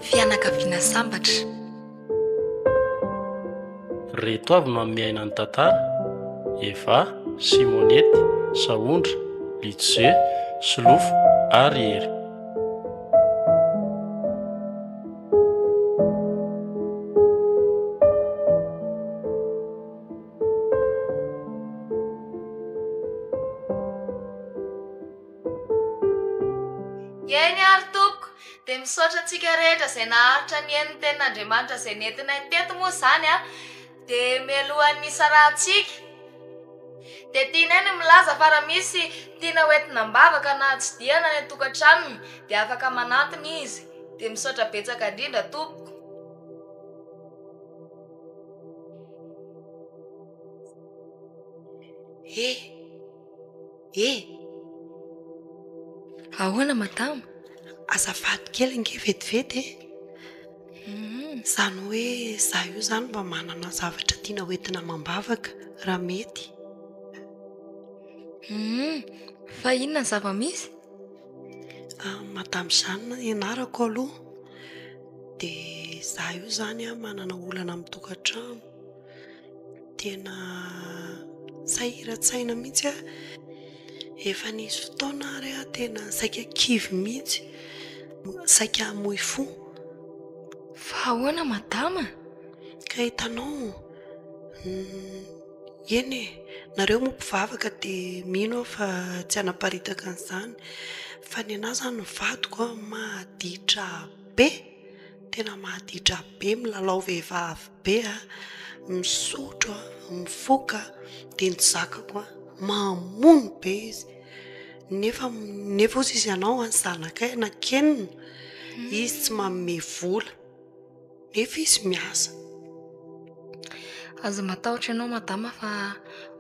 Fianakaviana sambatra. Reto avy manome aina ny tantara, Eva, Simonety, Sahondra, Litze, Solofo ary Hery. Eny ary tompoko, dia misaotra antsika rehetra izay naharitra nihaino ny tenin'Andriamanitra izay nentinay teto moa izany an, dia mialohan'ny hisarahantsika dia tianay ny milaza fa raha misy tiana hoentina am-bavaka na tsidihana any an-tokantranony dia afaka manantona izy, dia misaotra betsaka indrindra tompoko. Eh! Eh! Ahoana madama? Azafady kely ange vetivety e! Izany hoe izaho io izany mba manana zavatra tiana hoentina amam-bavaka raha mety. Humm! Fa inona ny zava-misy? Madame Jeanne ny anarako aloha. Dia izaho io izany manana olana amin'ny tokantrano. Tena sahiran-tsaina mihitsy aho. Efa nisy fotoana ary aho tena saika kivy mihitsy, saika hamoy fo. Fa ahoana madama? Ka hitanao, eny e, nareo moa mpivavaka dia mino aho fa tsy hanaparitaka an'izany. Fa ny an'ahy izany ny vadiko an, maditra be, tena maditra be, milalao vehivavy be a, misotro a, mifoka a, dia ny tsy zakako a, mamono be izy. Nefa nefa hozy izy ianao an, zanakay anankenina, izy tsy manome vola, nefa izy miasa. Aza matahotra ianao madama fa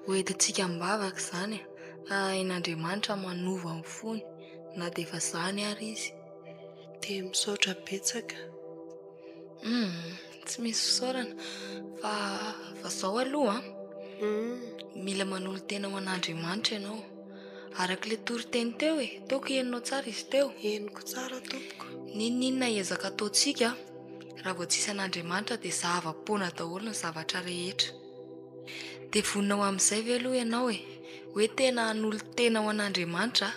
ho entintsika am-bavaka izany e, fa hain'Andriamanitra manova ny fony na dia efa izany ary izy. Dia misaotra betsaka. Humm, tsy misy fisaorana fa fa zao aloha an, mila manolo-tena ho an'Andriamanitra ianao. Araka ilay toriteny teo e, toa henonao tsara izy teo. Henoko tsara tompoko. N'inon'inona ezaka ataontsika, raha vao tsisy an'Andriamanitra dia zava-poana daholo ny zavatra rehetra. Dia vonona ho amin'izay ve aloha ianao e? Hoe tena hanolo-tena ho an'Andriamanitra,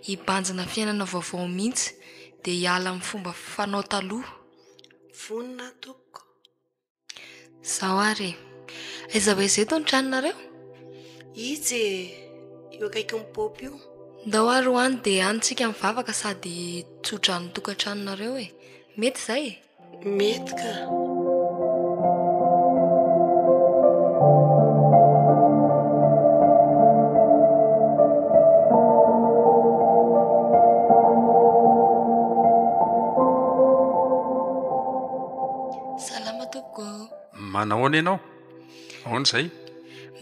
hibanjina fiainana vaovao mihitsy, dia hiala amin'ny fomba fanao taloha. Vonona aho tompoko. Zao ary e. Aiza ho aiza eto ny tranonareo? Itsy e, eo akaikin'ny paopy io. Ndao ary ho any dia any tsika mivavaka sady tso-drano ny tokantranonareo e. Mety izay e? Mety ka. Salama tompoko ô. Manahoana ianao? Ahoana izay?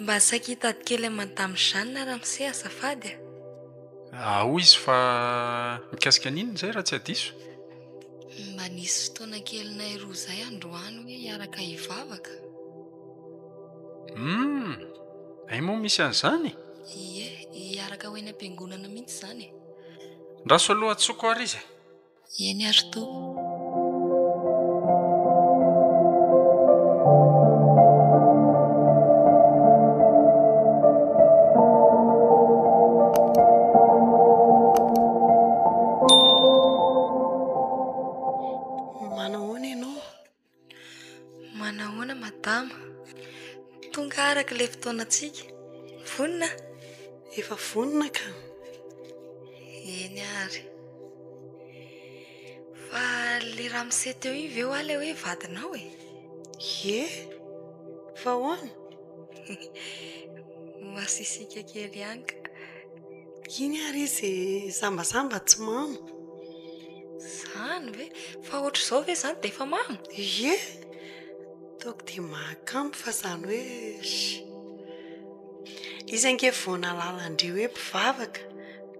Mba saika hitady kely an'i Madame Jeanne ramose azafady a. Ao izy fa mikasika an'inona izay raha tsy adiso? Mba nisy fotoana kelinay roa izay androany hoe hiaraka hivavaka. Humm! Hay moa misy an'izany? Ie, hiaraka ho eny am-piangonana mihitsy izany e. Ndraso aloha antsoiko ary izy e. Eny ary tompoko. Manahoana ianao? Manahoana madama? Tonga araka ilay fotoanantsika. Vonona? Efa vonona ka. Eny ary. Fa ilay ramose teo iny ve hoa ilay hoe vadinao e? Ie. Fa ahoana? Masisika kely ihany ka. Iny ary izy sambasamba tsy mamo. Izany ve? Fa ohatr'izao ve izany dia efa mamo? Ie! Ataoko dia mahakamo fa izany hoe sh. Izy ange vao nahalala an-dry hoe mpivavaka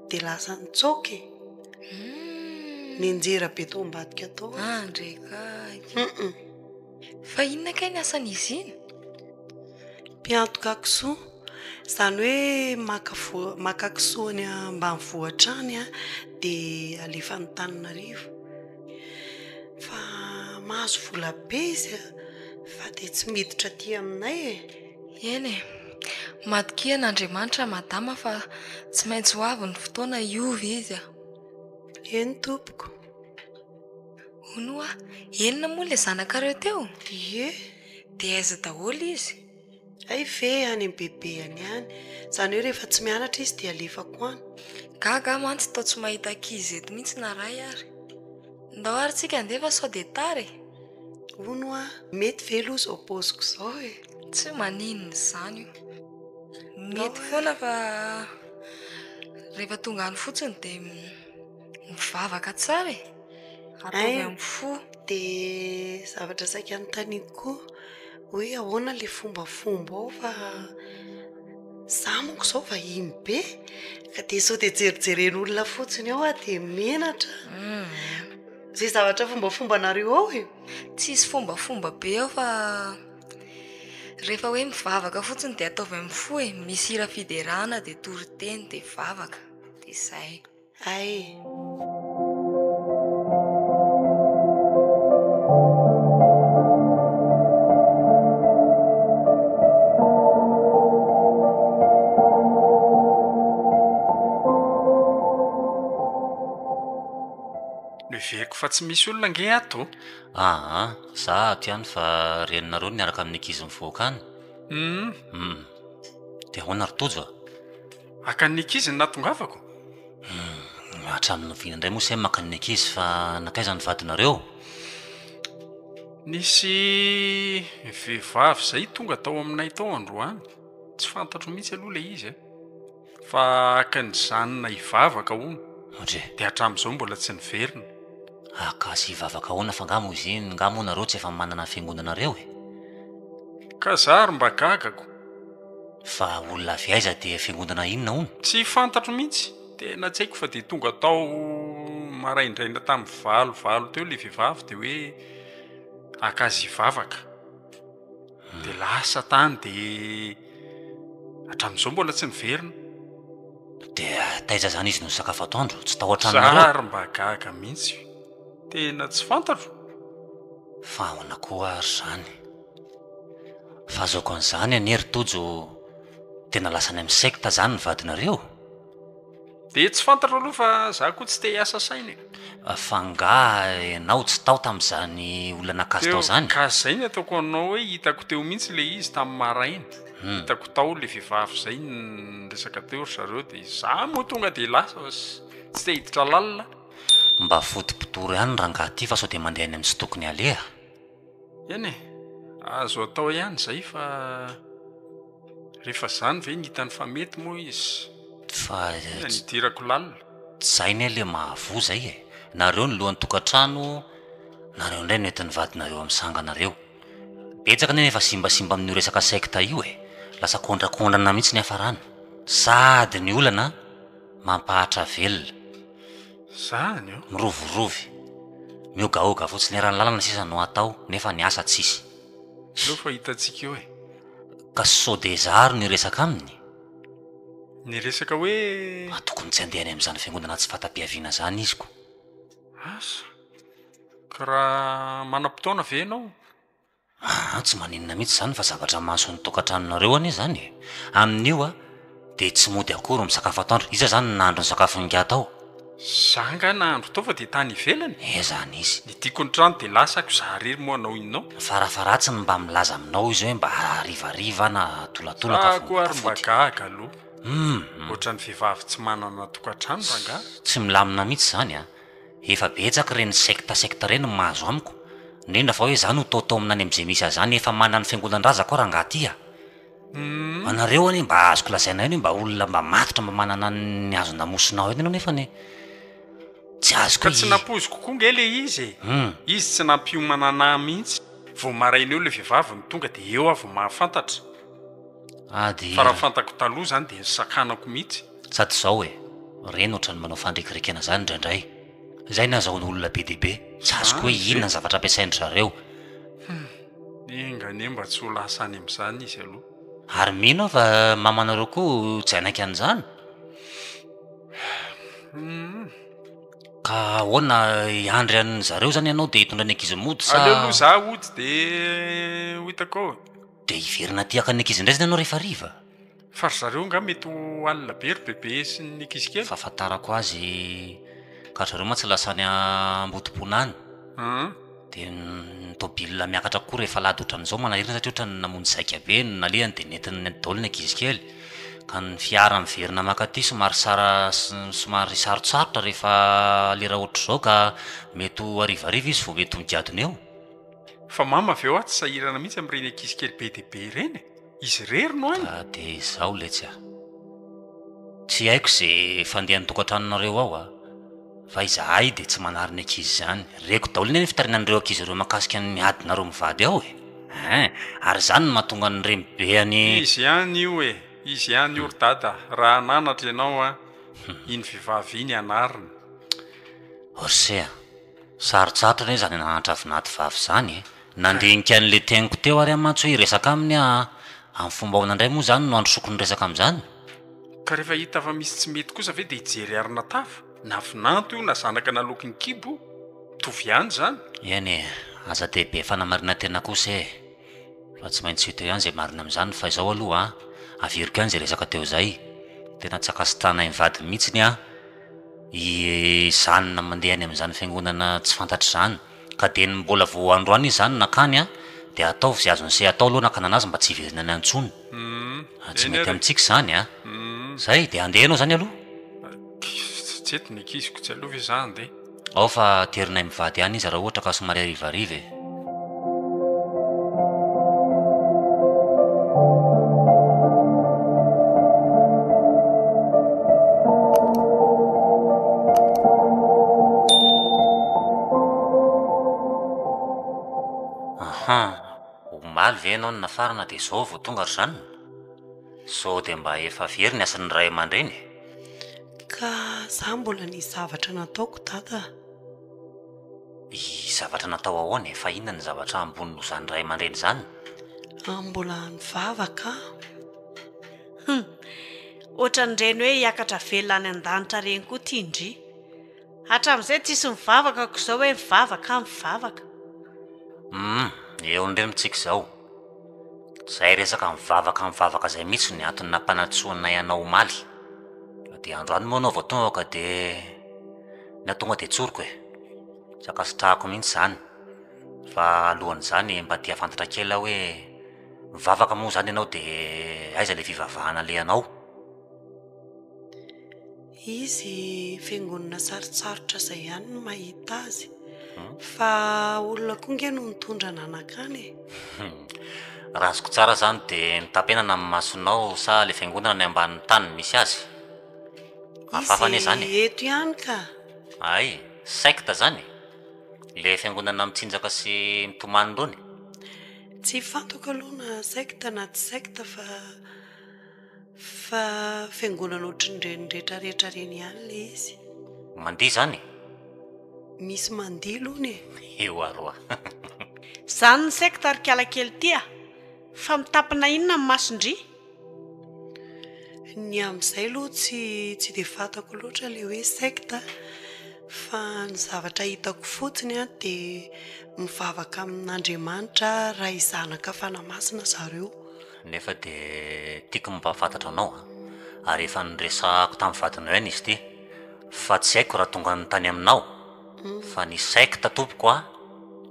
dia lasa nitsoaka e. Nianjera be tao ambadika tao aho. Andre kay. Fa inona kay ny asan'izy iny? Mpiantoka kisoa, izany hoe maka voa, maka kisoa any ambanivohitra any dia alefa any Antananarivo. Fa mahazo vola be izy fa dia tsy miditra aty aminay e. Eny e, matokia an'Andriamanitra madama fa tsy maintsy ho avy ny fotoana hiova izy a. Eny tompoko. Hono hoa, inona moa ilay zanakareo teo? Ie. Dia aiza daholo izy? Hay ve any amin'ny bebeany any. Izany hoe rehefa tsy mianatra izy dia alefako any. Gaga aho mantsy toa tsy mahita ankizy eto mihitsy na ray ary. Ndao ary tsika handeha fa sao dia tara e. Hono hoa, mety ve aloha izao paoziko izao e? Tsy maninona izany io. Mety foana fa rehefa tonga any fotsiny dia mivavaka tsara e. Ataovy amin'ny fo. Dia zavatra saika anontaniako koa hoe ahoana ilay fombafomba ao fa za manko izao vahiny be ka dia sao dia jerijeren'olona fotsiny ao aho dia menatra. Izay zavatra fombafombanareo ao e. Tsisy fombafomba be ao fa rehefa hoe mivavaka fotsiny dia ataovy amin'ny fo e. Misy hira fiderana dia toriteny dia vavaka dia izay. Hay. Noheveriko fa tsy misy olona ange ato. Aa, za ato ihany fa reninareo no miaraka amin'ny ankizy mivoaka any. Hum. Dia ahoana ry Tojo a? Haka ny ankizy no nahatongavako. Hum, hatramin'ny oviana indray moa se maka ny ankizy fa nankaiza ny vadinareo? Nisy vehivavy izay tonga tao aminay tao androany, tsy fantatro mihitsy aloha ilay izy a, fa haka ny zanona hivavaka hono, Odry. dia hatramin'izao mbola tsy niverina. Haka azy hivavaka ahoana fa nga moa izy iny, nga moa nareo tsy efa manana ny fiangonanareo e? Ka za ary mba gagako. Fa olona avy aiza dia fiangonana inona hono? Tsy fantatro mihitsy, tena tsy haiko fa dia tonga tao maraindraina tamin'ny valovalo teo ilay vehivavy dia hoe haka azy hivavaka. Dia lasa tany dia hatramin'izao mbola tsy niverina. Dia taiza izany izy no nisakafo atoandro? Tsy tao an-tranonareo? Za ary mba gaga mihitsy, tena tsy fantatro. Fa ahoana koa ary izany? Fahazoako an'izany anie ry Tojo tena lasa any amin'ny secte zany ny vadinareo? Dia tsy fantatro aloha fa za koa tsy te hiasa saina e. Fa nga ianao tsy tao tamin'izany olona naka azy tao zany? Ka zay ny ataoko anao hoe hitako teo mihitsy le izy tamin'ny maraina, hitako tao le vehivavy zay niresaka teo ry zareo dia za moa tonga dia lasa fa tsy te hiditra lalina. Mba fotopotory ihany rangahy ty fa sao dia mandeha any amin'ny tsy tokony aleha. Eny e, azo atao ihany izay fa rehefa izany ve ny hitany fa mety moa izy Fa inona ny hidirako lalina? Zay ne le mahavoa zay e! Nareo ny lohan'ny tokantrano, nareo indray no entin'ny vadinareo amin'ny sanganareo. Betsaka anie ny efa simbasimba amin'io resaka secte io e! Lasa kondrakondrana mihitsy ny hiafarany. Sady ny olana mampahatra velona. Zany o! Mirovirovy. Miogaoga fotsiny eran'ny lalana sisa no atao nefa ny asa tsisy. Aleo fa hitantsika eo e! Ka sao dia za ary no hiresaka aminy? Ny resaka hoe. Fa tokony tsy handeha any amin'izany fiangonana tsy fanta-piaviana izany izy ko. Asa! Ka raha manam-potoana ve ianao? Aa tsy maninona mihitsy izany fa zavatra mahasoa ny tokantranonareo anie izany e! Amin'io a dia tsy mody akory misakafo atoandro, iza izany no nahandro ny sakafon'ingahy tao? Za nga nahandro tao fa dia tany ivelany? Eh zany izy. Nidiko ny trano dia lasako za rery moa hanao inona ao? Farafaharatsiny mba milaza aminao izy hoe mba harivariva na tolatolaka Za vao koa ary mba mifody. gaga aloha. Hum. Ohatran'ny vehivavy tsy manana tokantrano rangaha. Tsy milamina mihitsy izany a! Efa betsaka ireny secte secte ireny no mahazo amiko, indrindra fa hoe za no taotaomina any amzay misy azy any, efa manana ny fiangonan-drazako aho rangaha ty a! Anareo anie mba azoko lazaina ihany hoe mba olona mba matotra mba manana ny hazon-damosina ao ihany ianao nefany tsy azoko Ka hoe tsy i. nampoiziko koa nge le izy e! Izy tsy nampiomana anah mihitsy, vao maraina eo le vehivavy no tonga de eo aho vao mahafantatra. Ady Fa raha fantako taloha zany de nisakanako mihitsy. Sady izao e, reny ohatran'ny manao fandrikirikana izany indraindray. Izay no azahoana olona be dia be. Tsy azoko hoe inona ny zavatra ampiasain-dry zareo. Hum, enga anie mba tsy ho lasa any amin'izany izy aloha. Ary mino aho fa mamanareo koa tsy hanaiky an'izany. Ka ahoana, hiandry an' zareo zany ianao dia hitondra ny ankizy mody sa? Aleo aloha za hody de ho hitako eo e. Dia hiverina aty haka ny ankizy indray zany ianao rehefa hariva? Fa ry zareo angaha mety ho alina be ry bebe sy ny ankizy kely? Fahafantarako azy, ka ry zareo mantsy lasa any Ambodipona any. Dia ny tôbila miakatra koa rehefa alahady ohatran'izao manahirana satria ohatran'ny namonjy zaika be no nalehany dia nentiny daholo ny ankizy kely. Ka ny fiara miverina mankaty somary sara somary sarotsarotra rehefa lera ohatr'izao ka mety ho harivariva izy vao mety ho migadona eo. Fa mama avy eo aho tsy sahirana mihitsy amin'ireny ankizy kely be dia be ireny e! Izy irery no any? Ka dia izao letsy a! Tsy haiko izay fandehan'ny tokantranonareo ao a! Fa izahay dia tsy manary ny ankizy izany. Reko daholo anie ny fitarainan'ireo ankizy ireo mahakasika ny adinareo mivady ao e! Hein! Ary izany no mahatonga ny renibeany. Izy ihany io e! Izy ihany io ry dada, raha hananatra ianao an, iny vehivavy iny anarina. Orse a! Sarotsarotra anie izany hananatra vinady vavy izany e! Nandinika an'ilay teniko teo ary aho mantsy hoe hiresaka aminy aho an! Amin'ny fomba ahoana indray moa izany no handrosoako ny resaka amin'izany? Ka rehefa hita fa misy tsy mety kosa ve dia hijery arina tava? Na vinanto io na zanaka naloaky ny kibo, mitovy ihany izany. Eny e, aza dia be fanamarinan-tena kosa e! Fa tsy maintsy hita eo ihany izay marina amin'izany fa izao aloha an, averiko ihany izay resaka teo izay, tena tsy ankasitrahanay mivady mihitsiny an, i Jeanne mandeha any amin'izany fiangonana tsy fantatra izany, ka dia ny mbola vao androany izy izany nankany an, dia ataovy izay azon'i se atao aloha nakana anazy mba tsy hiverenany any intsony. Tsy Eny mety ary e. amintsika izany an! Zay, dia handeha ianao izany aloha? Tsy eto ny ankiziko, tsy aleo ve za handeha? Ao fa terinay mivady ihany izy raha ohatra ka somary harivariva e! Aha! Omaly ve ianao no nafarana dia izao vao tonga ry Jeanne? Sao dia mba efa very ny asan'ny ray aman-dreny e? Ka za mbola nisy zavatra nataoko dada a! I zavatra natao ahoana e? Fa inona ny zavatra ambony noho izany ray aman-dreny izany? Mbola nivavaka aho. Hum! Ohatran'ireny hoe hiakatra velona any an-danitra ireny koa ity ndry. Hatramin'izay tsisy mivavaka ko izao hoe mivavaka aho mivavaka. Humm, eo indray mitsika izao. Zay resaka mivavaka mivavaka zay mihitsy ny antony nampanantsoanay anao omaly. Fa dia androany moa anao vao tonga ka dia ny ahy tonga dia tsoriko e. Tsy ankasitrahako mihitsy izany. Fa alohan'izany mba te hahafantatra kely aho hoe mivavaka moa izany ianao dia aiza ilay fivavahana alehanao? Izy fiangonana sarotsarotra zay ihany no mahita azy fa olona koa nge no nitondra nanakany e. Raha azoko tsara zany de nitapenana ny masonao sa le fiangonana any ambanin'ny tany no misy azy? Hafahafa anie zany Izy e. eto ihany ka. Hay, secte zany? Le fiangonana mitsinjaka sy mitomany irony? Tsy fantako aloha na secte na tsy secte fa. Fa fiangonana ohatrin'ireny rehetra rehetra ireny ihany ilay izy. Mandihy izany e? Misy mandihy aloha e. Ewa roa. Zany ny secte ry kala kely ty a! Fa mitapina inona ny mason-dry? Ny amin'izay aloha tsy tsy dia fantako loatra ilay hoe secte fa ny zavatra hitako fotsiny an dia mivavaka amin'Andriamanitra Ray Zanaka Fanahy Masina zareo. Nefa dia tiako ny mampahafantatra anao an! Ary efa niresahako tamin'ny vadinao ihany izy ity, fa tsy haiko raha tonga tany aminao, fa ny secte tompoko an,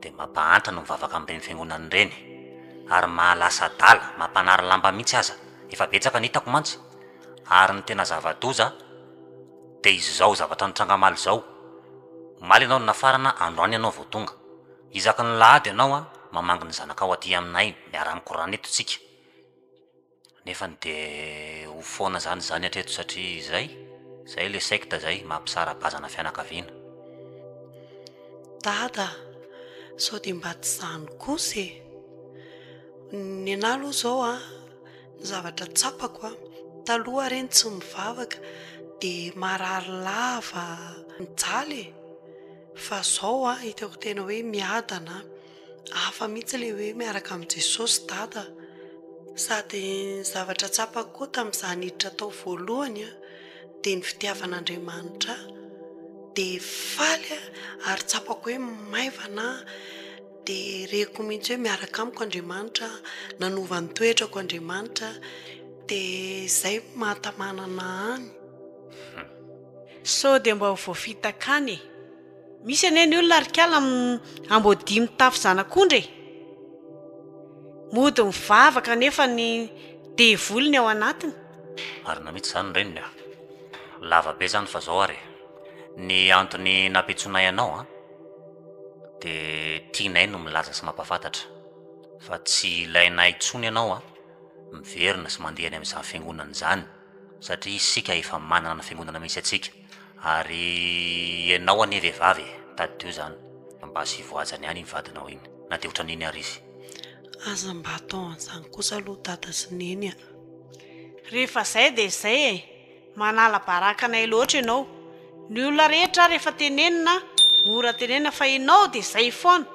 dia mampahantra no mivavaka amin'ireny fiangonana ireny, ary mahalasa adala, mampanary lamba mihitsy aza, efa betsaka ny hitako mantsy, ary ny tena zava-doza dia izao zavatra nitranga omaly izao, omaly ianao no nafarana, androany ianao vao tonga. Isaky ny lahady ianao an, mamangy ny zanakao aty aminay, miara-mikorana eto tsika. Nefany de ho foana zany izany hatreto satria izay, zay le secte zay, mampisara-bazana fianakaviana. Dada a! Sao dia mba tsy izany kosa e! Ny anah aloha izao an, ny zavatra tsapako an, taloha aho reny tsy mivavaka dia marary lava, mijaly e! Fa zao a, hitako tena hoe miadana a, hafa mihitsy le hoe miaraka amin'i Jesosy dada. Sady ny zavatra tsapako koa tamin'izaho niditra tao voalohany dia ny fitiavan'Andriamanitra ahy. Dia faly aho ary tsapako hoe maivana aho, dia reko mihitsy hoe miaraka amiko Andriamanitra, nanova ny toetrako Andriamanitra, dia izay no mahatamana anahy any. Sao dia mba ho voafitaka any e! Misy anie ny olona ry kala amboadia mitafy zanak'ondry e! Mody mivavaka nefa ny devoly ny ao anatiny. Marina mihitsy izany reniny a! Lava be izany fa zao ary e! Ny antony nampiantsoanay anao an, dia tianay no milaza sy mampahafantatra fa tsy ilainay intsony ianao an, miverina sy mandeha any amin'izany fiangonana izany satria isika efa manana ny fiangonana misy antsika ary ianao anie vehivavy e, tadidio izany mba asivo hajany ihany iny vadinao iny na dia ohatran'iny ary izy. Aza mba atao an'izany kosa aloha dada sy neny a! Rehefa izay dia izay e! Manala baraka anay loatra ianao. Ny olona rehetra rehefa tenenina mora tenenina fa ianao dia izay foana.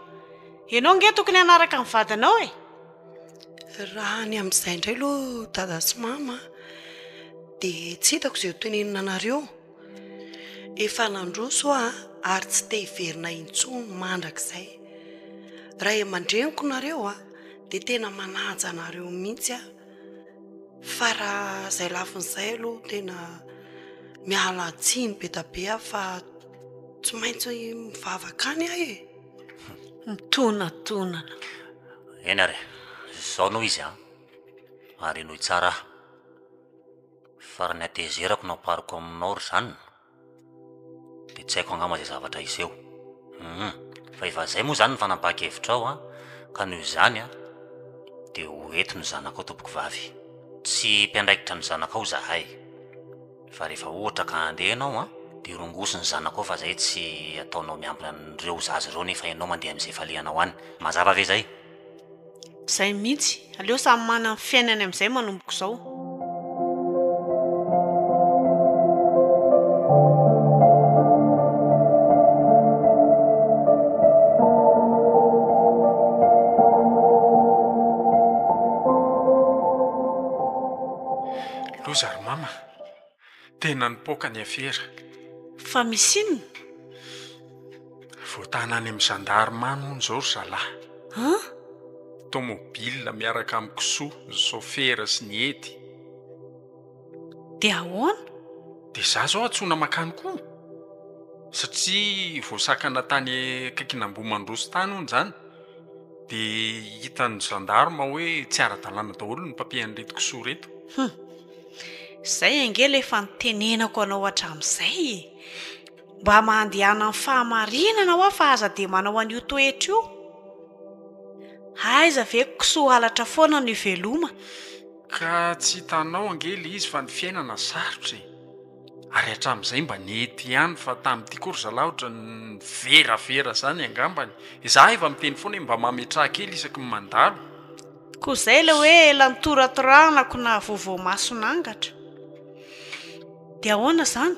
Ianao ange tokony hanaraka ny vadinao e! Raha ny amin'izay indray aloha dada sy mama dia tsy hitako izay ho tenenina anareo. Efa nandroso aho ary tsy te hiverina intsony mandrakizay. Ray aman-dreniko nareo a, dia tena manaja anareo mihitsy aho. Fa raha izay lafiny izay aloha tena miala tsiny be dia be aho fa tsy maintsy mivavaka any aho e. Mitonatonana. Eny ary e, izao no izy an, ary henoy tsara aho, fa raha ny hatezerako no ampariko aminao ry Jeanne, dia tsy haiko angamba izay zavatra hiseho. Hum, fa efa izay moa izany ny fanapahan-kevitrao an, ka noho izany an, dia ho eto ny zanakao tompoko vavy. Tsy mpiandraikitra ny zanakao izahay. Fa rehefa ohatra ka handeha ianao an, dia rongosy ny zanakao fa zay tsy ataonao miambina an'ireo zaza ireo nefa ianao mandeha amin'izay falehanao any. Mazava ve zay? Zay mihitsy, aleo samy manana ny fiainany amin'izay manomboka izao. Loza ry mama. Tena nipoaka ny afera. Fa misy inona? Voatana any amin'ny gendarme hono izao ry zalahy. An? Tomobile miaraka amin'ny kisoa, ny saofera sy ny hety. Dia ahoana? Dia za izao antsoina mankany koa. Satria voasakana tany akaikin'Ambohimandroso tany hono izany. Dia hitan'ny gendarme hoe tsy ara-dalàna daholo ny papier an'ireto kisoa ireto. Hum. Izay ange ilay efa nitenenako anao hatramin'izay e! Mba mandehana amin'ny fahamarinana hoa fa aza dia manao an'io toetra io. Aiza ve kisoa halatra foana no iveloma? Ka tsy hitanao ange ilay izy fa ny fiainana sarotra e! Ary hatramin'izay mba nety ihany fa tamin'ity koa ry zalahy ohatran'ny niveravera izany angambany. Izaho efa miteny foana hoe mba mametraha kely isaky ny mandalo. Koa izay ilay hoe ela nitoratorahana ko nahavoa voamaso nangatra. Dia ahoana izany?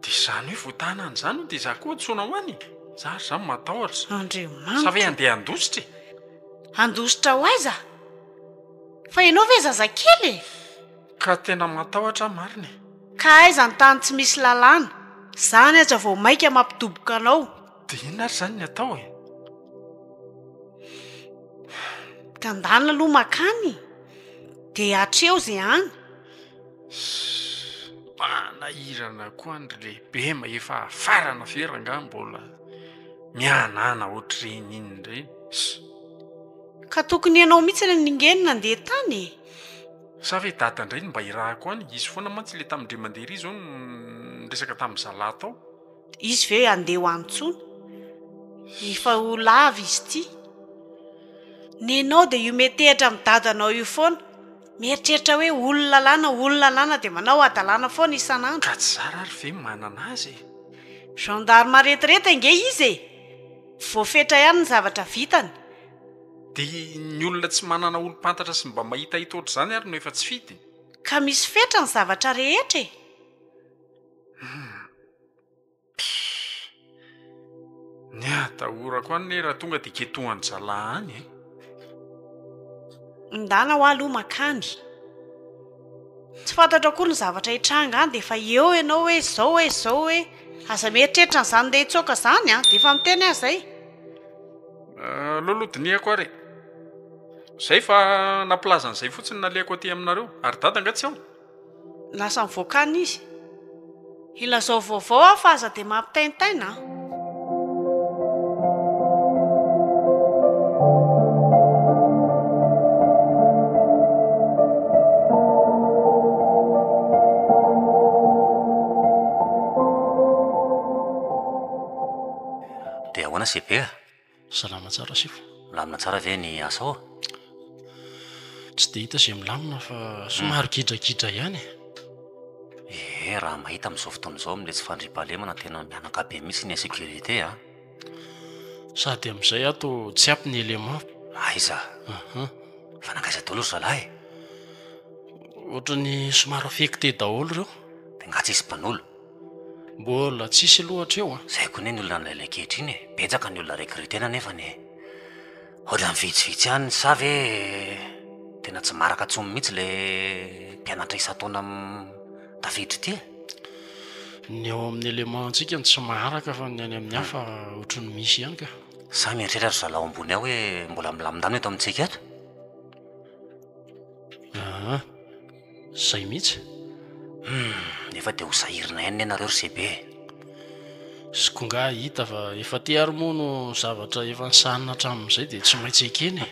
Dia izany hoe voatanana izany hono dia izaho koa antsoina ho any e! Za ary izany matahotra. Andriamanitra. Sa ve handeha handositra e? Handositra ho aiza? Fa ianao ve zazakely e? Ka tena matahotra aho marina e! Ka aiza ny tany tsy misy lalàna? Izany aza vao mainka mampidoboka anao. Dia inona ary izany ny atao e? Ka ndana aloha makany dia hatreo izay any. Sss, manahirana koa any ry lehibema, efa hafarana ve rangahy mbola mihanahana ohatr'ireny iny ireny? Sss. Ka tokony ianao mihitsy ange no nandeha tany e! Sa ve dada indray no mba hirahako any? Izy foana mantsy ilay tamin-dry mandeha ery izao no niresaka tamin'ny zalahy tao. Izy ve handeha ho any intsony? Efa ho lava izy ity. Nenao dia io metehatra amin'ny dadanao io foana. Mieritreritra hoe olona lalàna, olona lalàna dia manao hadalana foana isan'andro. Ka tsy zara ary ve manana azy e? Gendarme retirety ange izy e! Voafetra ihany ny zavatra vitany. Dia ny olona tsy manana olom-pantatra sy mba mahitahita ohatr'izany ary no efa tsy fidiny? Ka misy fetra ny zavatra rehetra e! Humm. Pff. Ny atahorako any anie raha tonga dia ketohan-dry zalahy any e! Ndana hoa aloha makany. Tsy fantatrao akory ny zavatra hitranga any dia efa eo ianao hoe izao hoe izao hoe. Aza mieritreritra an'izany ndeha hitsoaka izany an! Dia efa miteny aho izay. Aleo aloha dinihako ary e. Izay fa nampilaza an'izay fotsiny nalehako aty aminareo. Ary dada angaha tsy ao? Lasa nivoaka any izy. Ilazao vaovao aho fa aza dia mampitaintaina an! Dia ahoana CB a? Salama tsara sefo. Milamina tsara ve ny asa ao? Tsy dia hita izay milamina fa somary gidragidra ihany e. Ee, raha mahita amin'izao fotoana izao amin'ilay tsy fandriampahalemana tena mihanaka be mihitsy ny insécurité a. Sady amin'izay ato tsy ampy ny élément. Aiza? Fa nankaiza daholo ry zalahy e? Ohatran'ny somary affecté daholo ireo. Dia nga tsisy mpanolo? Mbola tsisy aloha hatreo an! Zay koa anie ny olona nilailay ankehitriny e! Betsaka ny olona recruter-na nefany e! Ohatran'ny vitsivitsy ihany sa ve tena tsy maharaka intsony mihitsy le mpianatra isan-taona tafiditra ity e? Ny ao amin'ny élément antsika no tsy maharaka fa ny any amin'ny hafa ohatran'ny misy ihany ka. Sa mieritreritra ry zalahy ao ambony ao hoe mbola milamindamina eto amintsika eto? Aa. Zay mihitsy. Humm, nefa dia ho sahirana ihany ne nareo ry CB e. Zko nga hita fa efa aty ary moa no zavatra efa nisahanina hatramin'izay dia tsy maintsy ekena e.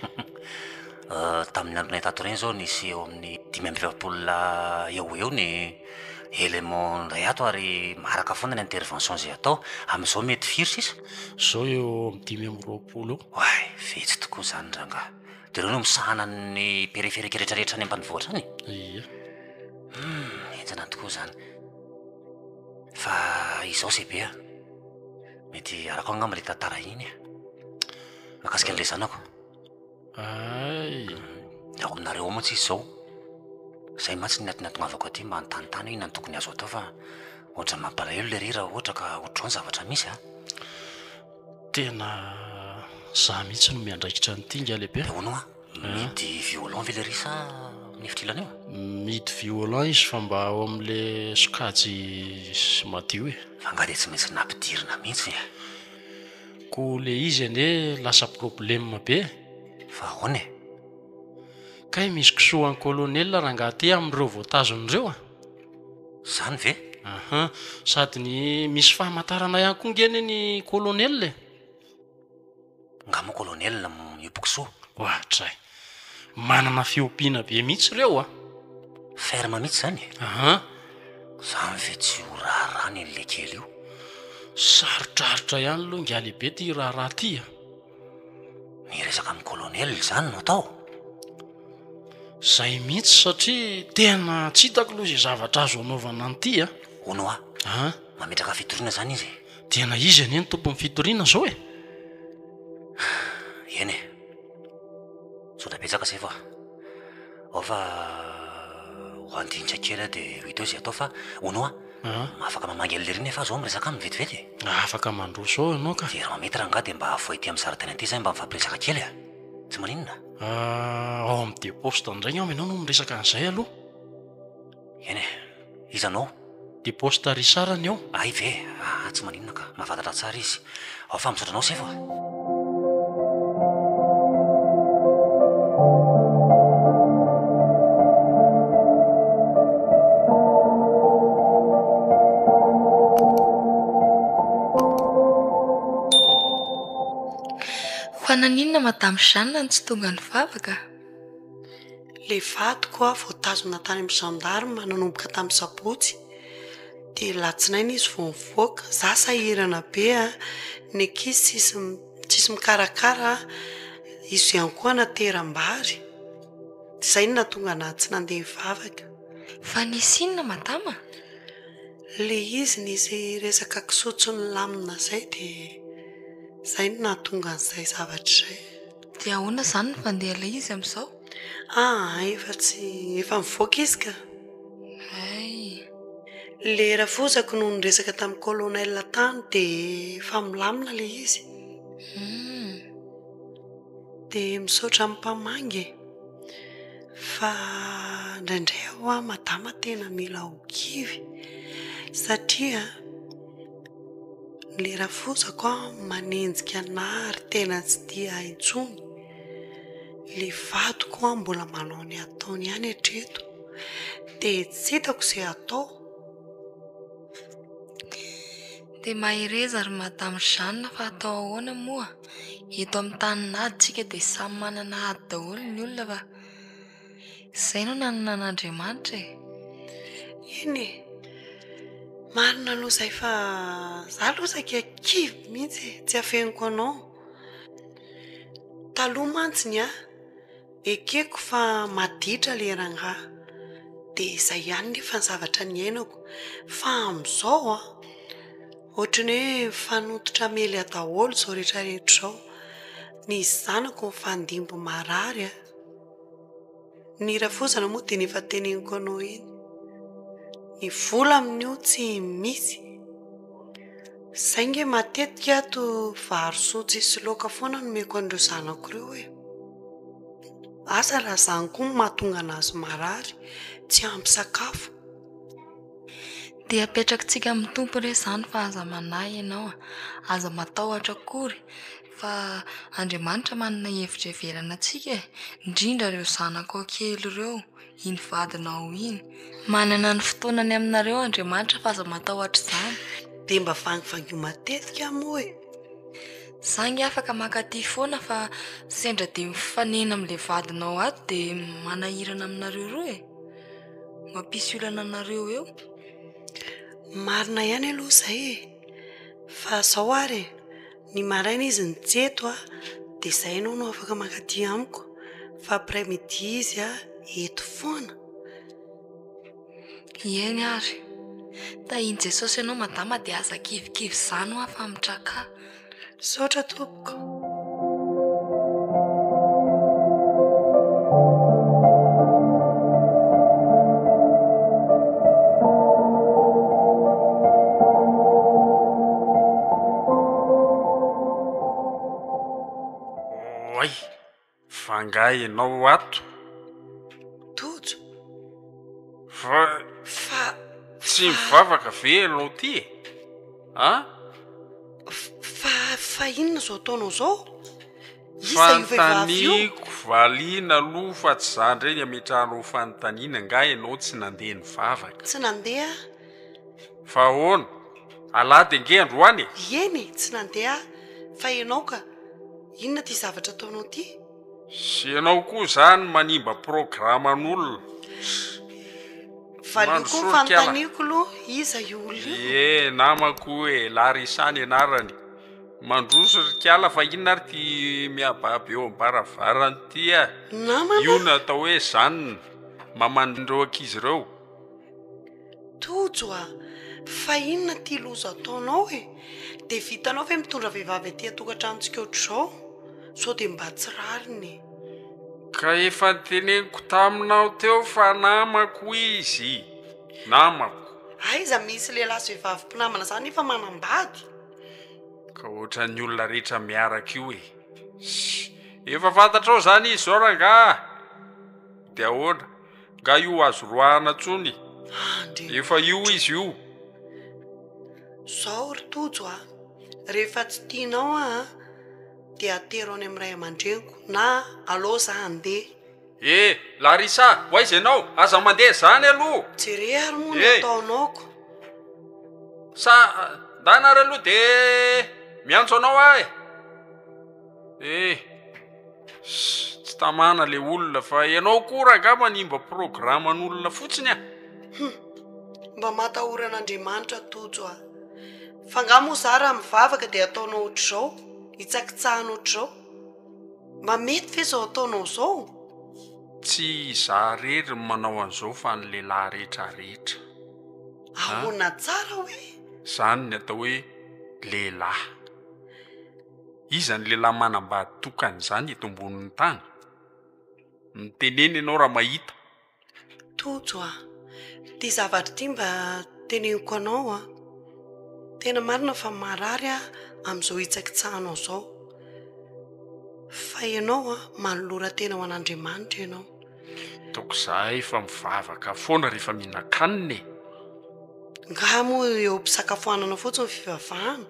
Euh, tamin'ny andronay tato ireny izao nisy eo amin'ny 45 lahy eo ho eo ny élément indray ato ary maharaka foana ny intervention izay atao. Amin'izao mety firy sisa? Izao eo amin'ny 25 eo. Oay, vitsy tokoa izany rangahy. Dia ireo no misahana ny périphérique rehetra rehetra any ambanivohitra any? Ia. Hum, henjana tokoa izany. Fa izao CB a, mety arako angamba ilay tantara iny e. Mahakasika an'ilay zanako. Hay. Ao aminareo ao mantsy izy izao. Izay mantsy no nahatongavako aty mba hanontany hoe inona no tokony azo atao fa ohatran'ny mampalahelo ilay ry raha ohatra ka ohatr'izao ny zavatra misy a. Tena za mihitsy no miandraikitra an'ity ingahy lehibe. Dia hono hoa, mihidy violon ve lery sa amin'ny efitra ilany io? Mihidy violon izy fa mba ao amin'le sokajy madio e. Fa angaha dia tsy maintsy nampidirina mihitsy e? Ko le izy anie lasa problème be e. Fa ahoana e? Kay misy kisoa an'i colonel rangahy ty amin'ireo voatazona ireo a! Zany ve? Aha, sady ny misy fahamantarana ihany koa nge anie ny colonel e! Nga moa colonel miompy kisoa? Oadray! Manana fiompiana be mihitsy ireo a! Ferme mihitsy zany e? Aha. Zany ve tsy ho raharaha ny an'ilay kely io? Sarotrarotra ihany aloha ingahy lehibe ty raharaha ty a! Ny resaka amin'ny colonel izany no atao? Zay mihitsy satria tena tsy hitako aloha izay zavatra azo anaovana an'ity a! Hono hoa, An? mametraka fitoriana izany izy e? Tena izy anie no tompon'ny fitoriana izao e! Eny e! Misaotra betsaka sefo a! Ao fa ho handinika kely aho dia ho hita eo izay atao fa hono hoa, afaka mamangy an'i Lery nefa aho izao miresaka aminy vetivety e! Afaka mandroso ao ianao ka! Dia raha mety rangahy dia mba avohay aty amin'ny zaridaina aty izahay mba mifampiresaka kely e! Tsy maninona? Ao amin'ny deux postes indray angamba ianao no miresaka an'izay aloha. Eny e! Iza no ao? Deux postes Richard ny ao. Hay ve? Aa tsy maninona ka, mahafantatra tsara izy. Ao fa misaotra anao sefo a! Fa naninona Madame Jeanne no tsy tonga nivavaka? Le vadiko a voatazona tany amin'ny gendarme nanomboka tamin'ny sabotsy dia latsinainy izy vao nivoaka, za sahirana be a, ny ankizy tsisy tsisy mikarakara, izy ihany koa nateram-bary, zay no nahatonga anah tsy nandeha nivavaka. Fa nisy inona madama? Le izy nisy resaka kisoa tsy nilamina zay dia zay no nahatonga an'izay zavatra izay. Dia ahoana izany ny fandehan'ilay izy amin'izao? Aa efa tsy efa mivoaka izy ka. Hay. Le rafozako no niresaka tamin'ny colonel tany dia efa milamina le izy. Hum. Dia misaotra amin'ny mpamangy e. Fa indraindray aho hoa madama tena mila ho kivy satria le rafozako an manenjika anah ary tena tsy tia ahy intsony. Le vadiko an mbola manao ny ataony ihany hatreto. Dia tsy hitako izay atao. Dia mahereza ry madame Jeanne fa atao ahoana moa? Eto amin'ny tanin'ady tsika dia samy manana ady daholo ny olona fa izay no nanana an'Andriamanitra e! Eny e! Marina aloha izay fa za aloha saika kivy mihitsy e, tsy afeniko anao. Taloha mantsy ny ahy Ekeko fa maditra le rangahy de izay ihany nefa ny zavatra niainako fa amin'izao an, ohatran'ny hoe mifanototra hamely ahy daholo izao rehetra rehetra izao, ny zanako mifandimby marary an, ny rafozana moa dia efa teneniko anao iny, ny vola amin'io tsy misy, izay nge matetika ato vary soa tsisy laoka foana no omeko an'ireo zanako ireo e. Asa raha izany koa no mahatonga anazy marary, tsy ampy sakafo. Dia apetrakitsika amin'ny Tompo re izany fa aza manahy ianao a! Aza matahotra akory fa Andriamanitra manana hevitra hiheverana antsika e! Indrindra ireo zanakao kely ireo, iny vadinao iny. Manana ny fotoanany aminareo Andriamanitra fa aza matahotra izany. Dia mba vangivangio matetika moa e! Za nge afaka mankaty foana fa sendra dia mifanena amin'ilay vadinao ato dia manahirana aminareo roa e! Mampisy olana anareo eo. Marina ihany aloha izay e! Fa zao ary e, ny maraina izy no tsy eto a, dia izay ianao no afaka mankaty amiko, fa après midi izy a eto foana. Eny ary. Tahian'i Jesosy ianao madama dia aza kivikivy izany hoa fa mitrakà. Misaotra tompoko. Oay! Fa angaha ianao ato? Tojo. Fa. Fa. Tsy mivavaka ve ianao ty e? A? Fa fa inona izao ataonao izao? Iza io vehivavy io? Fanontaniako valiana aloha fa tsy za indray ny ametrahanao fanontaniana, angaha ianao tsy nandeha nivavaka? Tsy nandeha aho. Fa ahoana? Alahady ange androany e! Eny e, tsy nandeha aho. Fa ianao ka, inona ity zavatra ataonao ity? Sy ianao koa izany manimba programan'olona. Valio koa ny fanontaniako aloha, iza io olona io? Ie, namako e, Larissa ny anarany. Mandroso ry kala fa inona ary ity mihabahaba eo am-baravarana ity a? Namana? Io no atao hoe Jeanne, maman'ireo ankizy ireo. Tojo a! Fa inona ity loza ataonao e? Dia vitanao ve mitondra vehivavy aty an-tokantranontsika ohatr'izao? Sao dia mba tsy rariny e? Ka efa noteneniko taminao teo fa namako izy, namako. Aiza misy lehilahy sy vehivavy mpinamana izany nefa manambady? Ka ohatran'ny olona rehetra miaraka io e! Efa fantatrao izany izy izao rangaha? Dia ahoana? Nga io azo roahana tsony? Efa io izy io. Zao ry Tojo a, rehefa tsy tianao aho dia atero any amin'ny ray aman-dreniko na aleo za handeha. Eh! Larissa, ho aiza ianao? Aza mandeha zany aloha! Jere ary moa ny ataonao ko. Sa, ndana ary aloha de miantso anao aho e! Eh! Ssss tsy tamana le olona fa ianao koa rangaha manimba programan'olona fotsiny a! Hum! Mba matahora an'Andriamanitra Tojo a! Fa nga moa za raha mivavaka dia ataonao ohatr'izao? Hitsakitsahana ohatr'izao? Mba mety ve izao ataonao izao? Tsy izaho irery no manao an'izao fa ny lehilahy rehetra rehetra. Ahoana tsara hoe? Izany ny atao hoe lehilahy. Iza ny lehilahy manambady tokana izany eto ambonin'ny tany? Mitenena ianao raha mahita. Tojo a! Ity zavatra ity mba teneniko anao a! Tena marina fa marary aho amin'izao hitsakitsahanao izao. Fa ianao a, manolora tena ho an'Andriamanitra ianao. Ataoko za efa mivavaka foana rehefa mihinan-kanina e. Nga moa eo am-pisakafoanana fotsiny ny fivavahana?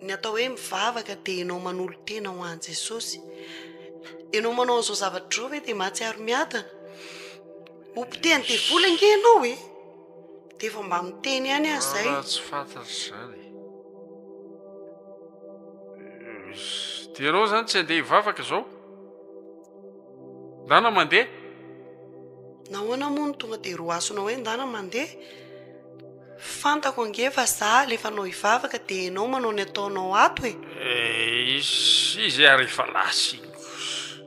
Ny atao hoe mivavaka dia ianao manolo-tena ho an'i Jesosy. Ianao manao an'izao zavatra izao ve dia mahatsiaro miadana? Ho potehan'ny devoly ange ianao e! Dia efa mba miteny ihany aho izay. Raha tsy fantatro izany e. Dia ianao izany tsy handeha hivavaka izao? Ndana mandeha? Nahoana moa no tonga dia roasina hoe ndana mandeha? Fantako ange fa za alefanao hivavaka dia ianao manao ny ataonao ato e! Eish, izy ary efa lasa iny kosa.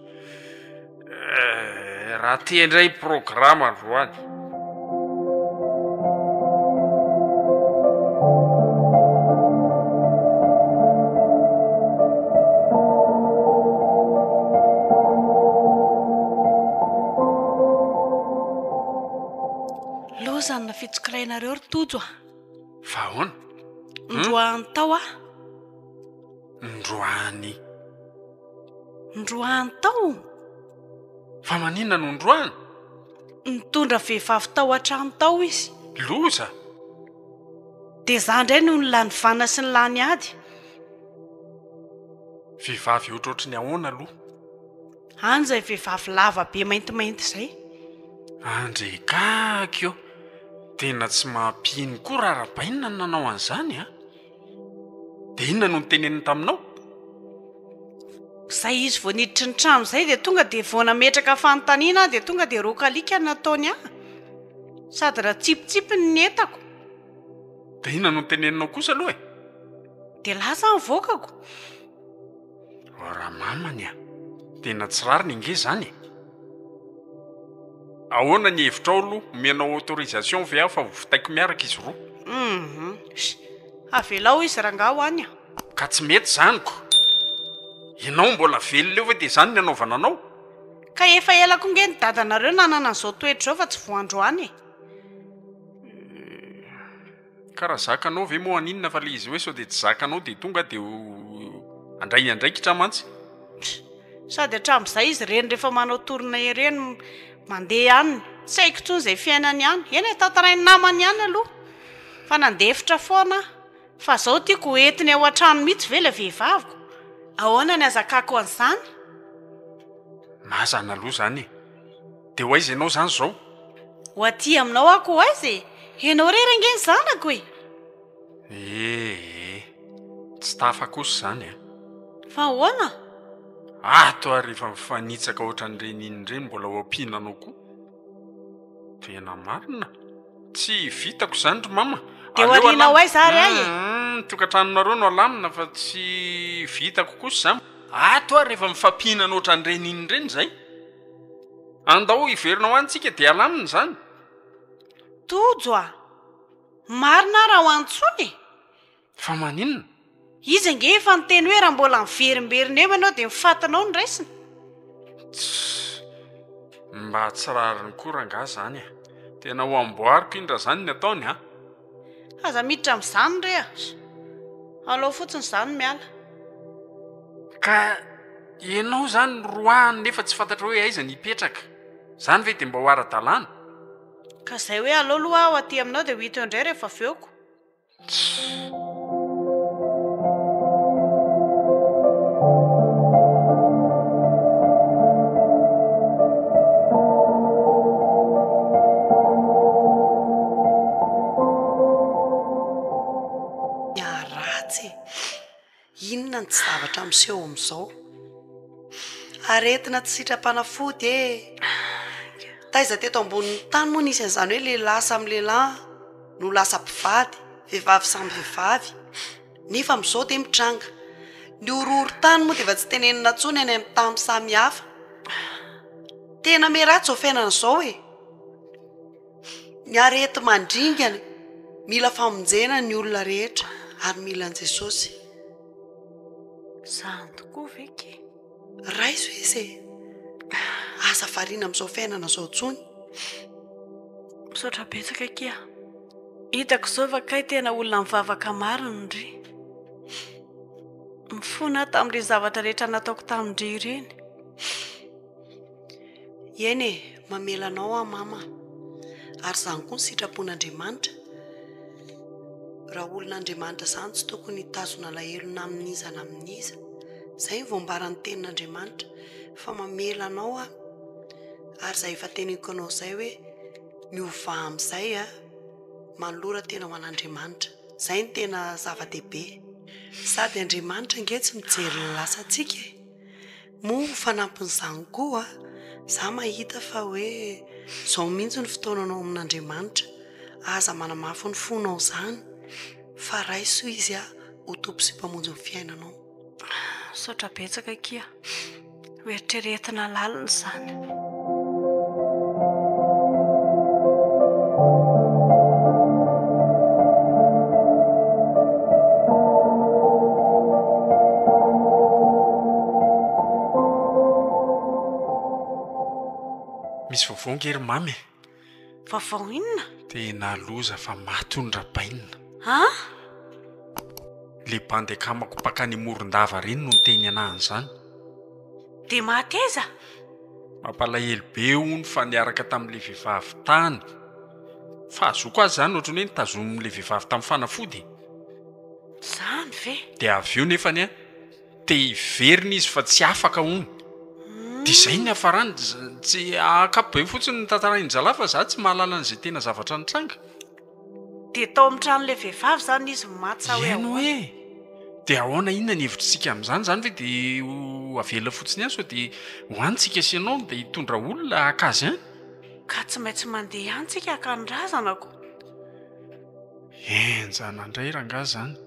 Eh, raha te indray programa androany. Loza ny nafitsokirainareo ry Tojo a! Fa ahoana? Ndroany tao aho. Ndroany. Ndroany tao? Fa maninona no ndroany? Nitondra vehivavy tao an-trano tao izy. Loza! Dia za indray no nilany vana sy nilany ady. Vehivavy ohatrohatry ny ahoana aloha? Any izay vehivavy lava be maintimainty izay. Andre gaga eo. Tena tsy mampino koa raha Rabainina no nanao an'izany a! Dia inona no noteneniny taminao? Izay izy vao niditry ny trano izay dia tonga dia vao nametraka fanontaniana aho dia tonga dia roaka alika no nataony ahy. Sady ratsipitsipiny ny entako. Dia inona no noteneninao kosa aloha e? Dia lasa aho nivoakako. Oh ramamany a! Tena tsy rariny ange izany e! Ahoana ny hevitrao aloha? Omenao autorisation ve aho fa ho vitaiko miaraka izy roa? Hum, avelao izy rangaha ho any a! Ka tsy mety izany ko! Ianao mbola velona eo ve dia izany ny anaovana anao? Ka efa ela koa nge ny dadanareo nanana an'izao toetra izao fa tsy vao androany e! Ka raha zakanao ve moa haninona fa le izy hoe sao dia tsy zakanao dia tonga dia handray ny andraikitra mantsy. Sady hatramin'izay izy ireny rehefa manao tournée ireny mandeha any, tsy haiko intsony izay fiainany any. Eny e, tantarain'ny namany ihany aloha fa nandefitra foana aho. Fa zao tiako ho entiny ao an-trano mihitsy ve ilay vehivaviko? Ahoana ny hazakako an'izany? Mazana aloha izany e! Dia ho aiza ianao izany izao? Ho aty aminao aho ko ho aiza e? Ianao irery ange ny zanako e! Ee, tsy tafa kosa izany a! Fa ahoana? Ato ary efa mifanitsaka ohatran'ireny iny ireny mbola ho ampiana anao koa. Tena marina. Tsy vitako izany ry mama. Dia ho Aleo arianao alamina. aiza ary ahy e? Hum, tokantranonareo no alamina fa tsy vitako kosa izany. Ato ary efa mifampihinana ohatran'ireny iny ireny izay. Andao hiverina ho any tsika dia alamina izany. Tojo a! Marina aho raha ho antsoina e! Fa maninona? Izy ange efa niteny hoe raha mbola miverimberina eo ianao dia ny fatinao no raisina. Tssy! Mba tsy rariny koa rangahy izany e! Tena ho amboariko iny raha izany ny ataony a! Aza miditra amin'izany re a! Alao fotsiny izany miala. Ka ianao izany roahiny nefa tsy fantatrao hoe aiza ny hipetraka. Izany ve dia mba ho ara-dalàna? Ka izay hoe alao aloha aho aty aminao dia ho hita eo indray rehefa avy eo ko. Miharatsy e! Inona no tsy zavatra miseho amin'izao? Aretina tsy sitram-panafody e! Taiza teto ambonin'ny tany moa nisy an'izany hoe lehilahy samy lehilahy no lasa mpivady, vehivavy samy vehivavy. Nefa amin'izao dia mitranga. Ny horohoron-tany moa dia efa tsy tenenina intsony any amin'ny tany samy hafa. Tena miharatsy izao fiainana izao e! Ny areti-mandringana, mila famonjena ny olona rehetra ary mila an'i Jesosy. Zany tokoa ve ky? Raiso izy e! Aza variana amin'izao fiainana izao intsony. Misaotra betsaka akia. Hitako izao fa kay tena olona mivavaka marina ndry. Mifona aho tamin'ireny zavatra rehetra nataoko tamin-dry ireny. Eny e, Mamela anao aho mama a. Ary izany koa ny sitrapon'Andriamanitra. Raha olon'Andriamanitra izany tsy tokony hitazona alahelo na amin'iza na amin'iza. Izay no voambaran'ny tenin'Andriamanitra fa mamela anao aho. Ary izay efa teneniko anao izay hoe miovà amin'izay a, manolora tena ho an'Andriamanitra. Izay no tena zava-dehibe. Sady Andriamanitra ange tsy mijery ny lasantsika e. Moa ho fanampin'izany koa, za mahita fa hoe zao mihitsy ny fotoananao amin'Andriamanitra, aza manamafy ny fonao izany fa raiso Izy ho Tompo sy Mpamonjy ny fiainanao. Misaotra betsaka akia. Ho eritreretina lalina izany. Misy vaovao nge ry mamy e! Vaovao inona? Tena loza fa maty hono Rabainina. An? Le bandy akamako mpakany Morondava reny no niteny anah an'izany. Dia maty aiza? Mampalahelo be hono fa niaraka tamin'ilay vehivavy tany. Fahazoako azy izany ohatran'ny hoe nitazomin'ilay vehivavy tamin'ny fanafody e. Izany ve? Dia avy eo nefany an, te hiverina izy fa tsy afaka hono. Dia izay no niafarany, tsy ankapobeny fotsiny no tantarain-dry zalahy fa za tsy mahalala an'izay tena zavatra nitranga. Dia tao amin'ny tranon'ilay vehivavy izany izy no maty sa hoe Eny ahoana? hoe! Dia ahoana inona ny hevitr'isika amin'izany? Izany ve dia ho avela fotsiny ihany sao dia ho any tsika sy ianao dia hitondra olona haka azy any? Ka tsy maintsy mandeha ihany tsika haka ny razana ko! Henjana indray rangahy izany.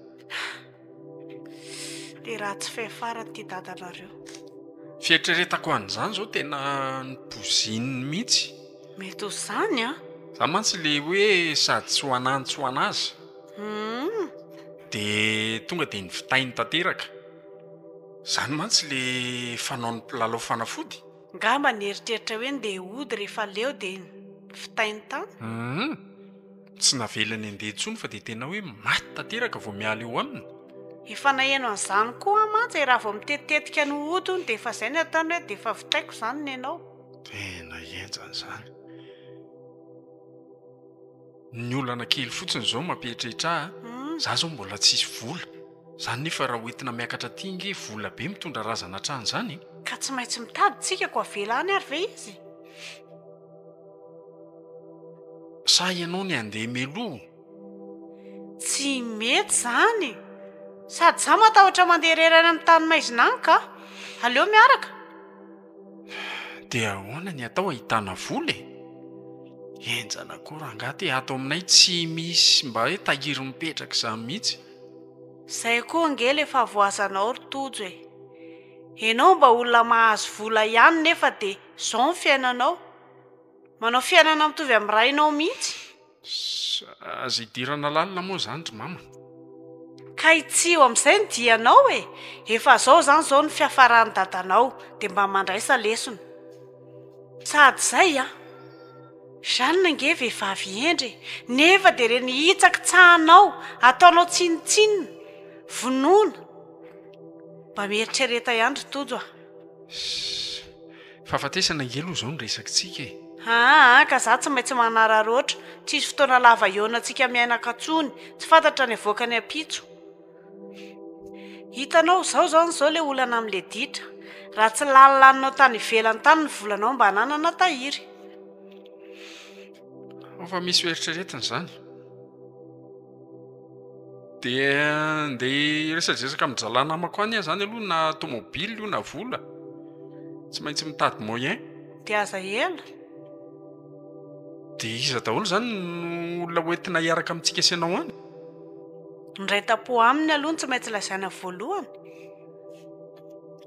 Dia ratsy fiafara ity dadanareo. Fieritreretako an'izany izao tena nipozininy mihitsy. Mety ho izany an! Za mantsy le hoe sady tsy ho anah no tsy ho an'azy. Humm. De tonga de nivitainy tanteraka. Zany mantsy le fanaon'ny mpilalao fanafody. Ngamba nieritreritra hoe ndeha hody rehefa leo de nivitainy tany. Humm. Tsy navelany handeha intsony fa dia tena hoe maty tanteraka vao miala eo aminy. Efa naheno an'izany koa aho mantsy e, raha vao mitetitetika ny hody hono dia efa izay ny ataony hoe dia efa vitaiko izany nenao. Tena henjana izany. Ny olana kely fotsiny izao mampieritreritra ahy, za izao mbola tsisy vola. Izany nefa raha hoentina miakatra aty ange vola be mitondra razana hatrany izany e. Ka tsy maintsy mitady tsika ko avela any ary ve izy? Sa ianao ny handeha meloa? Tsy mety izany! Sady za matahotra mandeha irery any amin'ny tany maizina any ka! Aleo miaraka! Dia ahoana ny atao ahitana vola e? Henjana koa rangahy ty ato aminay tsy misy mba hoe tahiry mipetraka izany mihitsy. Izay koa ange le fahavoazanao ry Tojo e! Enao mba olona mahazo vola ihany nefa dia izao ny fiainanao. Manao fiainana mitovy amin'ny rainao mihitsy. Aza idirana lalina moa izany ry mama. Ka hitsiho amin'izay ny dianao e! Efa zao izany izao ny fiafaran'ny dadanao dia mba mandraisa lesona. Sady izay an! Jeanne ange vehivavy hendry e! Nefa dia ireny hitsakitsahanao, ataonao tsinontsinona, vonoina. Mba mieritrereta ihany ry Tojo a! Ssss. Fahafatesana ange aloha izao no resakitsika e! Aa ka za tsy maintsy manararaotra, tsisy fotoana lava hihaonantsika miainaka tsony, tsy fantatra ny avoakany ampitso. Hitanao, zao zany zao le olana amle ditra, raha tsy lanilaninao tany ivelany tany ny volanao mba hananana tahiry. Ao fa misy ho eritreretina izany. Dia andeha hiresadresaka amin-dry zalahy namako any aho izany aloha na tomobile io na vola. Tsy maintsy mitady moyen. Dia aza ela. Dia iza daholo izany no olona hoentina hiaraka amintsika sy ianao any? Ny iray tampo aminy aloha no tsy maintsy lazaina voalohany.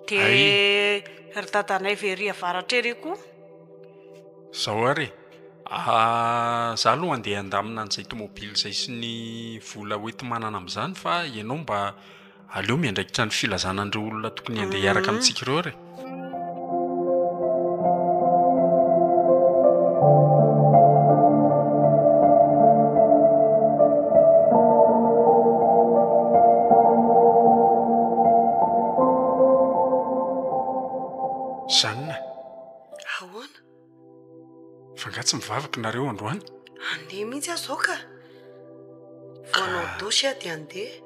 Dia ry dadanay avy ery avaratra ery koa. Izao ary e. Aa za aloha andeha handamina an'izay tomobile izay sy ny vola hoenti-manana amin'izany fa ianao mba aleo miandraikitra ny filazana an'ireo olona tokony handeha hiaraka amintsika ireo ary e. Jeanne. Ahoana? Angaha tsy mivavaka nareo androany? Andeha mihitsy aho izao ka. Vao hanao douche aho dia andeha.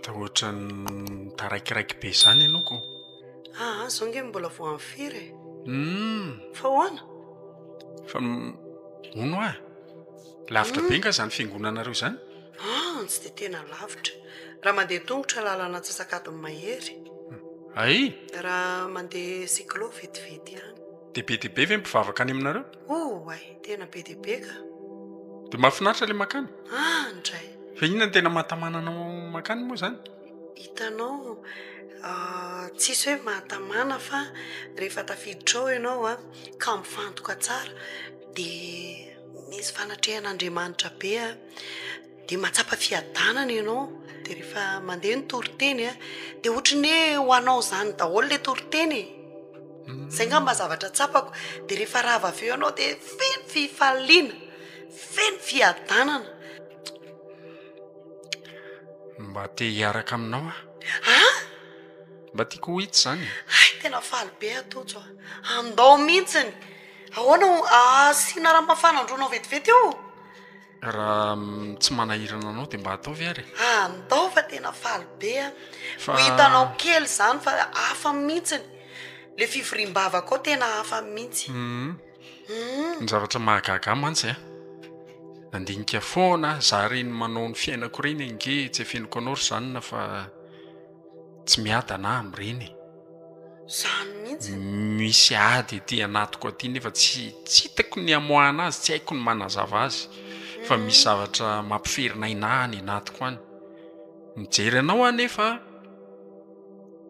Ka ohatran'ny taraikiraiky be izany ianao ko. Aa, izao nge mbola vao amin'ny firy e. Humm. Fa ahoana? Fa hono hoa, lavitra be nga izany fiangonanareo izany? Aa, tsy dia tena lavitra. Raha mandeha tongotra lalana antsasak'adiny mahery. Hay! Raha mandeha cyclo vetivety ihany. Dia be dia be ve ny mpivavaka any aminareo? Oay, tena be dia be ka. Dia mahafinaritra ilay mankany? Ah, ndray. Fa inona no tena mahatamana anao mankany moa izany? Hitanao, tsisy hoe mahatamana fa rehefa tafiditra ao ianao an, ka mifantoka tsara, dia misy fanatrehan'Andriamanitra be an. Dia mahatsapa fiadanana ianao, dia rehefa mandeha ny toriteny an, dia ohatry ny hoe ho anao izany daholo ilay toriteny e. Izay angamba zavatra tsapako, dia rehefa rava avy eo ianao dia feno fifaliana, feno fiadanana. Mba te hiaraka aminao aho. An? Mba tiako ho hita izany e. Hay tena faly be aho Tojo a. Andao mihitsiny. Ahoana asiana rano mafana androanao vetivety io? Raha tsy manahirana anao dia mba ataovy ary e. Andao fa tena faly be aho. Ho hitanao kely izany fa hafa mihitsiny. Le fivoriam-bavaka ao tena hafa mihitsy. Ny zavatra mahagaga ahy mantsy an, nandinika foana aho, za ireny manao ny fiainako ireny ange tsy afeniko anao ry Jeanne fa tsy miadana aho amin'ireny e. Zany mihitsy. Misy ady aty anatiko aty nefa tsy tsy hitako ny hamoahana azy, tsy haiko ny manazava azy fa misy zavatra mampiferinaina ahy any anatiko any. Mijery anao aho nefa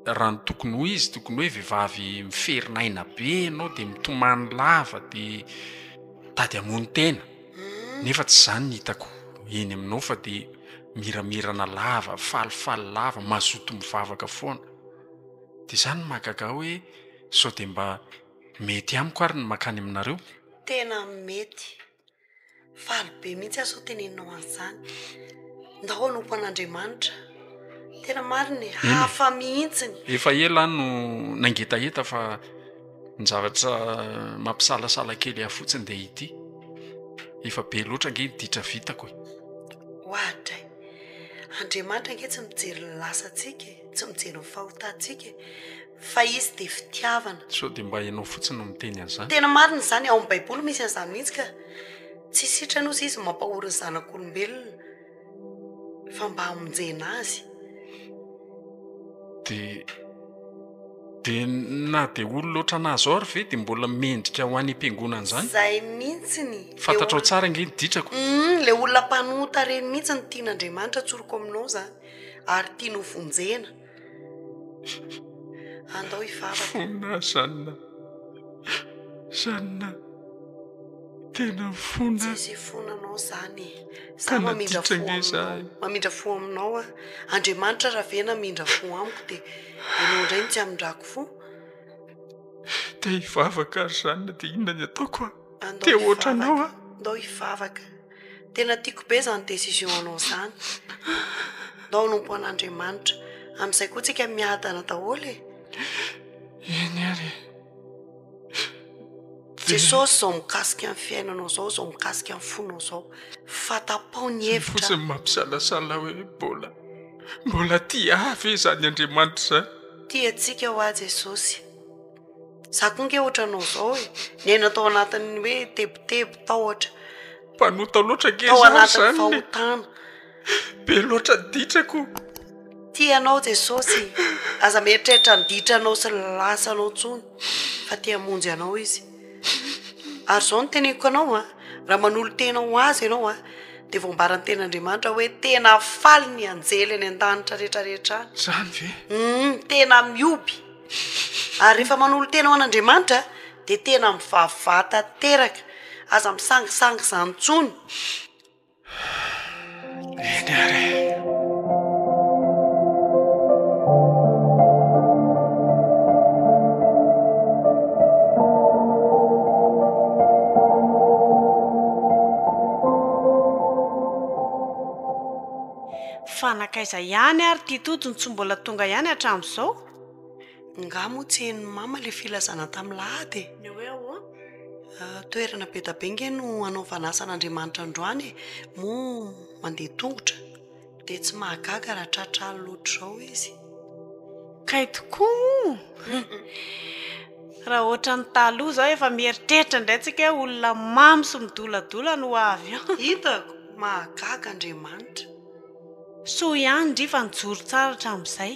raha ny tokony ho izy, tokony hoe vehivavy miferinaina be ianao dia mitomany lava dia mitady hamono tena nefa tsy izany ny hitako eny aminao fa dia miramirana lava, falifaly lava, mazoto mivavaka foana. Dia izany no mahagaga ahy hoe sao dia mba mety amiko ary ny mankany aminareo? Tena mety. Faly be mihitsy aho sao teneninao an'izany. Ndao hanompo an'Andriamanitra. Tena marina e, hafa mihitsiny. Efa ela aho no nangetaheta fa ny zavatra mampisalasala kely ahy fotsiny dia ity. Efa be loatra ange ny ditra vitako e. Oadray. Andriamanitra ange tsy mijery ny lasantsika e. Tsy mijery ny fahotantsika e, fa Izy dia fitiavana. Sao dia mba ianao fotsiny no miteny an'izany? Tena marina izany, ao amin'ny Baiboly misy an'izany mihitsy ka. Tsy sitrany ozy Izy mampahory ny zanak'olombelona fa mba hamonjena azy. Dia dia na dia olona ohatranà zao ary ve dia mbola mendrika ho any am-piangonana izany? Izay mihitsiny. Fantatrao tsara ange ny ditrako. Humm, ilay olona mpanota ireny mihitsy no tian'Andriamanitra, tsoriko aminao izany. Ary tiany ho vonjena. Andao hivavaka. Fona Jeanne. Jeanne. Tena fona. Tsisy hifona anao zany e. Za mamindra fo aminao. Mamindra fo aminao aho. Andriamanitra raha ve namindra fo amiko dia ianao indray no tsy hamindrako fo? Te hivavaka ary Jeanne dia inona ny ataoko a? Andao Te hoatranao hivavaka. aho. Andao hivavaka. Tena tiako be zany décision anao zany. Ndao hanompo an'Andriamanitra. Amin'izay koa tsika miadana daholo e. Eny ary e. Jesosy zao mikasika ny fiainanao zao, zao mikasika ny fonao zao. Fa tapaho ny Zay hevitra. fotsiny mampisalasala hoe mbola mbola tia ahy ve izany Andriamanitra izany? Tia antsika hoa Jesosy. Za koa nge ohatranao zao e, niaina tao anatin'ny hoe tebiteby, tahotra. Mpanota loatra ange Tao za ry anatin'ny zany e. fahotana. Be loatra ny ditrako. Tia anao Jesosy, aza mieritreritra ny ditranao sy ny lasanao intsony fa te hamonjy anao Izy. Ary izao no teneniko anao an, raha manolo-tena ho Azy ianao an, dia voambaran'ny tenin'Andriamanitra hoe tena faly ny anjely any an-danitra rehetrarehetra any. Zany ve? Humm, tena mihoby. Ary rehefa manolo-tena ho an'Andriamanitra dia tena mivavaha tanteraka, aza misangisangy izany intsony. Eny ary e. Fa nankaiza ihany ary ity Tojo no tsy mbola tonga ihany hatramin'izao? Nga moa tsy henon'i mama le filazana tamin'ny lahady e? Ny hoe ahoana? Toerana be da be nge no hanaovana asan'Andriamanitra androany e, moa mandeha tongotra dia tsy mahagaga raha tratra alina ohatr'izao izy. Kay tokoa moa! Raha ohatran'ny taloha izao efa mieritreritra indray tsika hoe olona mamo sy midoladola no ho avy eo. Hitako! Mahagaga Andriamanitra. Soa ihany ndry fa nijoro tsara hatramin'izay.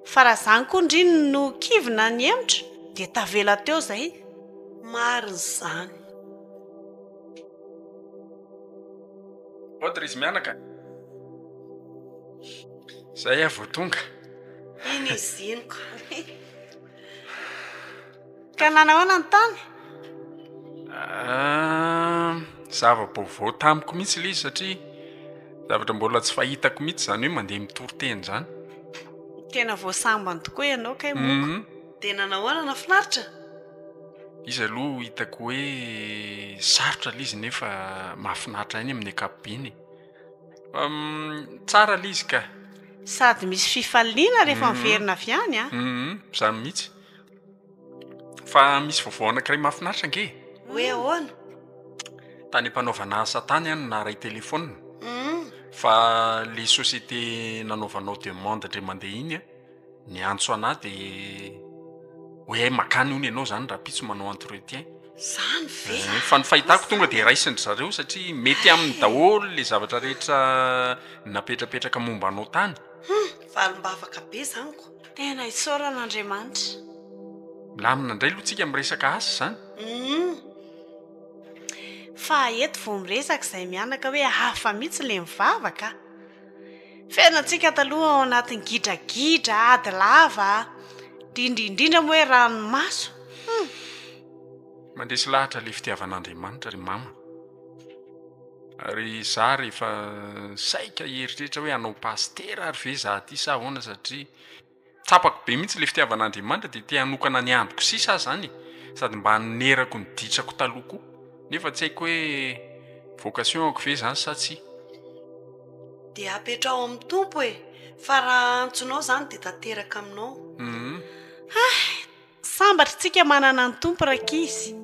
Fa raha zany koa ndry no kivy na nihemotra dia tavela teo zay. Marina izany. Aotra izy mianaka. Zay aho vao tonga. Iny izy iny ka. Ka nanahoana ny tany? Ah, zava-baovao tamiko mihitsy ilay izy satria zavatra mbola tsy fahitako mihitsy izany hoe mandeha mitory teny izany. Tena vao sambany tokoa ianao kay moko. Mhm. Dia nanahoana, nahafinaritra? Izy aloha hitako hoe sarotra ilay izy nefa mahafinaritra ihany amin'ny ankapobeny e. Tsara ilay izy ka. Sady misy fifaliana rehefa miverina avy any an. Mhm, izany mihitsy. Fa misy vaovao anankiray mahafinaritra ange e. Hoe ahoana? Tany am-panaovana asa tany aho no naharay telefaonina. Fa le société nanaovanao demande indray mandeha iny an, niantso anah de hoe hay makany hono ianao zany rahampitso manao entretien. Zany ve? Eh, fa ny fahitako tonga de raisin-dry zareo satria mety aminy daholo le zavatra rehetra napetrapetraka momba anao tany. Hum, valim-bavaka be zany ko. Tena isaorana Andriamanitra. Milamina indray aloha tsika miresaka asa izany. Humm. Fa eto vao miresaka izay mianaka hoe hafa mihitsy le mivavaka a. Fiainantsika taloha ao anatin'ny gidragidra, ady lava, indrindra indrindra moa hoe ranomaso. Hum. Mandresy lahatra le fitiavan'Andriamanitra ry mama. Ary za rehefa saika hieritreritra hoe hanao pasitera ary ve za ty sa ahoana satria tsapako be mihitsy le fitiavan'Andriamanitra de te hanokana ny androko sisa aho zany e, sady mba hanonerako ny ditrako taloha koa, nefa tsy haiko hoe vocation-ko ve zany sa tsia. Dia apetraho amin'ny Tompo e! Fa raha antsonao izany dia tanteraka aminao. Hum. Hay! Sambatra tsika manana ny Tompo rankizy.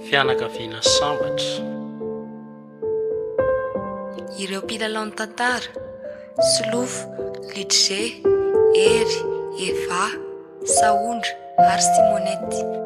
Fianakaviana sambatra. Ireo mpilalao ny tantara, Solofo, Lidge, Hery, Eva, Sahondra ary Simonette.